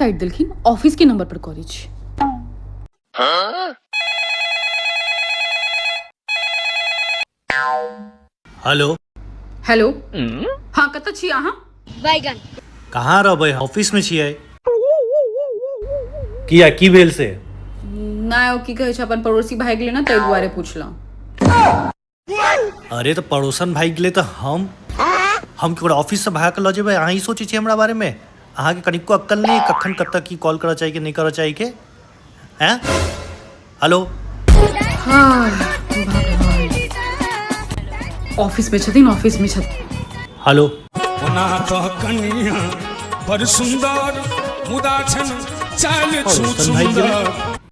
काटि देलखिन, ऑफिस के नंबर पर करै छी। हेलो। हेलो, हाँ, कतऽ छी अहाँ? बैगन। कहाँ रहबै, ऑफिस में छियै। किया, की भेल से? नहि, ओ की कहै छै, अपन पड़ोसी भागि गेलै ने, ताहि दुआरे पुछलहुँ। अरे, तऽ पड़ोसन भागि गेलै तऽ हम केकरो ऑफिस से भाग के लऽ जेबै? अहाँ ई सोचै छियै हमरा बारे में? अहाँके कनिको अक्कल नहि, कखन कतऽ की कॉल करऽ चाही कि नहि करऽ चाही के? हैं? हेलो। हाँ, भगवान, ऑफिस में छथिन, ऑफिस में छथिन। हेलो। ओना तऽ कनिया बड़ सुन्दर, मुदा छन चालि पड़ोसन भागि गेलै। छुछुन्दर।